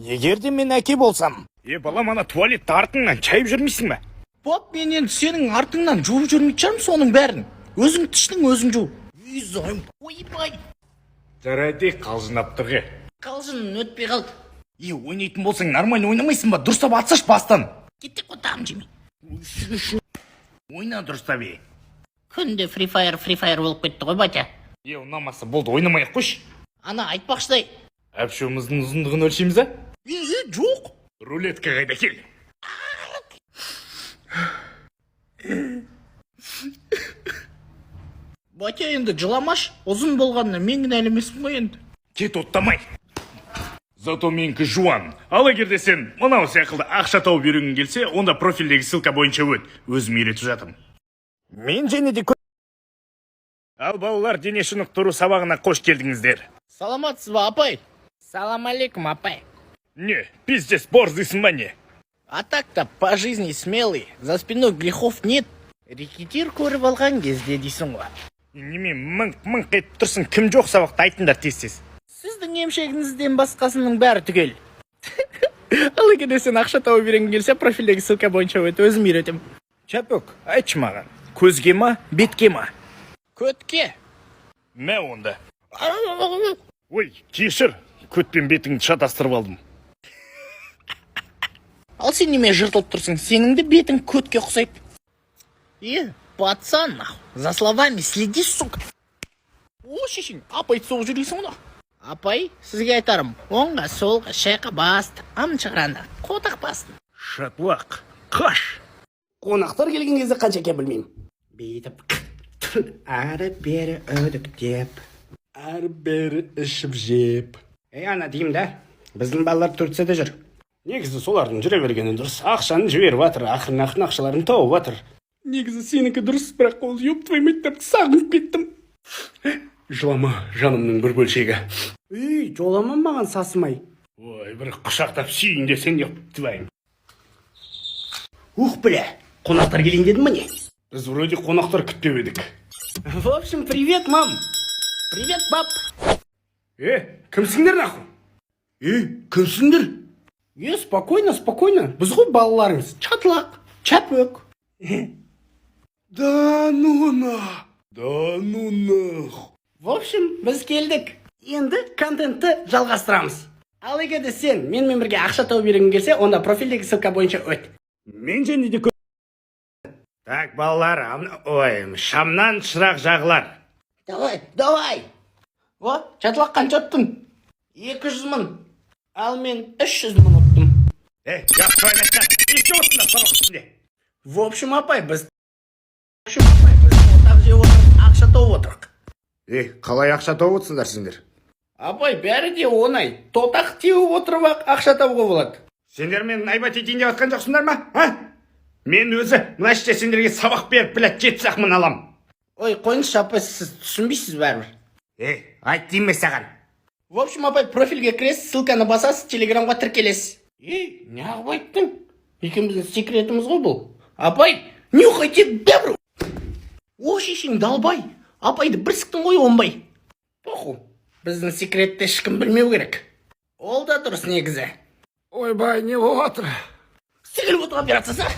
Егер де мен әке болсам. Е, балам, ана туалетті артыңнан шайып жүрмейсің ба? Боп, мен енді сенің артыңнан жуып жүрмейтін шығармын соның бәрін. Өзің тіштің, өзің жу. Үй, зайым, ойбай. Жарайды, қалжыңдап тұр ге. Қалжың өтпей қалды. Е, ойнайтын болсаң, нормально ойнамайсың ба? Дұрыстап атсашы бастан. Кеттік қой, тағым жемей. Ойна дұрыстап, е. Күнде Фри Фаер, Фри Фаер болып кетті ғой, батя. Е, ұнамаса болды, ойнамай ақ қойшы. Ана айтпақшыдай. Әпшөміздің ұзындығын өлшейміз, а? Е, е, жоқ. Рулетка қайда, кел. Батя, енді жыламаш, ұзын болғанына мен кінәлі емеспін ғой енді. Кет, оттамай. Зато менікі жуан. Ал егер де сен мынау секілді ақша тауып үйренгің келсе, онда профильдегі ссылка бойынша өт. Өзім үйретіп жатырмын. Мен және де Ал, балалар, дене шынықтыру сабағына қош келдіңіздер. Саламатсыз ба, апай? Салам алейкум, апай. Не, пиздец, борзыйсың ба, не? А так-то по жизни смелый, за спиной грехов нет. Рэкетир көріп алған кезде дейсің ғой. Неме мыңқ мыңқ етіп тұрсың? Кім жоқ сабақта, айтыңдар тез тез. Сіздің емшегіңізден басқасының бәрі түгел. Ал егер де сен ақша тауып үйренгің келсе, профильдегі ссылка бойынша өт, өзім үйретемін. Чапек, айтшы маған. Көзге ма, бетке ма? Көтке. Мә онда. Ой, кешір, көтпен бетіңді шатастырып алдым. Ал сен неме жыртылып тұрсың? Сенің де бетің көтке ұқсайды. Е, пацан, нахуй. За словами следи, сука. О, шешең, апайды соғып жүргенсің ғой. Апай, сізге айтарым, оңға, солға шайқа басты, ам шығаранда, қотақ бастың. Шатлақ, қаш. Қонақтар келген кезде қанша екенін білмеймін. Бүйтіп әрі бері үдіктеп, Әрі бері ішіп жеп. Ей, ана деймін да, біздің балалар Турцияда жүр. Негізі солардың жүре бергені дұрыс. Ақшаны жіберіп жатыр, ақырын ақырын ақшаларын тауып жатыр. Негізі сенікі дұрыс, бірақ ол, ёб твою мать, деп сағынып кеттім. Жылама, жанымның бір бөлшегі. Үй, жолама маған, сасымай. Ой, бір құшақтап сүйін десең, ёб твою. Ух, бля, қонақтар келейін дедім міне. Біз вроде қонақтар күтпеп едік. В общем, привет, мам. Привет, пап. Е, кімсіңдер, нахуй? Е, кімсіңдер? Е, спокойно, спокойно, біз ғой балаларыңыз, Чатлақ, Чапөк. Да ну на. Да ну нах. В общем, біз келдік, енді контентті жалғастырамыз. Ал егер де сен менімен бірге ақша тауып үйренгің келсе, онда профильдегі ссылка бойынша өт. Мен және де. Так, балалар, ой, шамнан шырақ жағылар. Давай, давай. О, Чатлақ, қанша ұттың? 200 000. Ал мен 300 000 ұттым. Е, ёб твою мать, не істеп отырсыңдар сабақ үстінде? В общем, апай, біз отақ жеп отырып ақша тауып отырық. Е, қалай ақша тауып отырсыңдар сендер? Апай, бәрі де оңай, тотақ теуіп отырып ақ ақша табуға болады. Сендер мені наебать етейін деп жатқан жоқсыңдар ма, а? Мен өзі мына іште сендерге сабақ беріп, блядь, 70 ақ мың алам. Ой, қойыңызшы, апай, сіз түсінбейсіз бәрібір. Е, айт деймін мен саған. В общем, апай, профильге кіресіз, ссылканы басасыз, телеграмға тіркелесіз. Ей, неғып айттың? Екеуміздің секретіміз ғой бұл. Апай, нюхайте бебру. О, шешең, далбай. Апайды бір сіктің ғой оңбай. Похуй, біздің секретті ешкім білмеу керек. Ол да дұрыс негізі. Ойбай, не болып жатыр? Сігіліп отырған операциясы.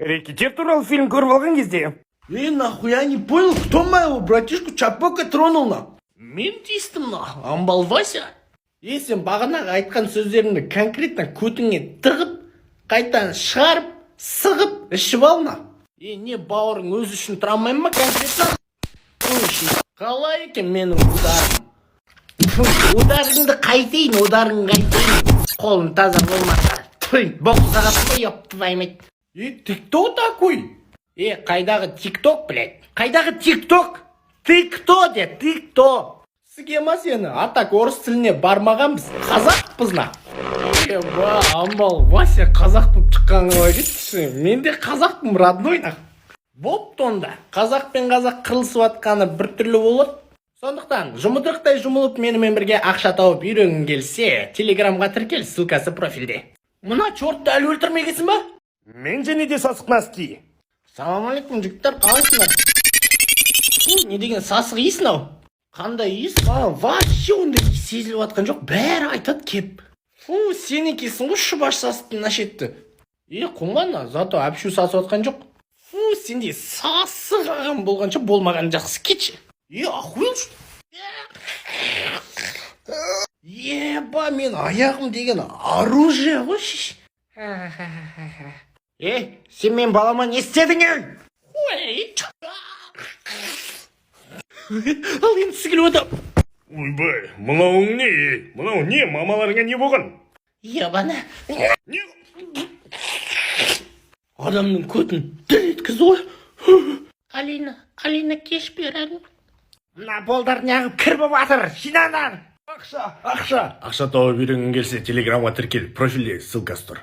Рэкетир туралы фильм көріп алған кезде. Е, нахуй, я не понял, кто моего братишку Чапока тронул на? Мен тиістім на, амбал Вася. Е, сен бағанағы айтқан сөздеріңді конкретно көтіңе тығып, қайтадан шығарып, сығып, ішіп ал на. Е, не, бауырың өзі үшін тұра алмаймын ма конкретно? Ой, қалай екен менің ударым? Тьфу, ударыңды қайтейін, ударың қайтейін, қолың таза болмаса. Тьфу, боқ сағат қой, ёб твою мать. Е, ты кто такой? Е, қайдағы тикток, блядь? Қайдағы тикток? Ты кто де, ты кто? Сіге ма сені, а так орыс тіліне бармағанбыз, қазақпыз на. Еба, амбал Вася қазақ болып шыққан қалай кетші? Мен де қазақпын, родной, на. Бопты онда, қазақ пен қазақ қырылысып жатқаны біртүрлі болады. Сондықтан жұмыдырықтай жұмылып, менімен бірге ақша тауып үйренгің келсе, телеграмға тіркел, ссылкасы профильде. Мына чертті әлі өлтірмегенсің ба? Мен және де сасық носки. Салам алейкум, жігіттер, қалайсыңдар? Фу, не деген сасық иіс мынау? Қандай иіс? Маған вообще ондай иіс сезіліп жатқан жоқ, бәрі айтады кеп. Фу, сен екенсің ғой шұбаш сасыттың нашетті. Е, қумана, зато әпшу сасып жатқан жоқ. Фу, сендей сасық ағам болғанша болмаған жақсы, кетші. Е, охуел, что? Еба, мен аяғым деген оружие ғой, шеш. Е, сен мен балама не істедің, ей? Ой, ал енді сігіліп отыр. Ойбай, мынауың не, ей? Мынау не, мамаларыңа не болған? Ебана. Не? Адамның көтін дір еткізді ғой. Алина, Алина, кеш беремін. Мына болдар неғып кір болып жатыр? Жинаңдар. Ақша, ақша. Ақша тауып үйренгің келсе, телеграмға тіркел, профильде ссылкасы тұр.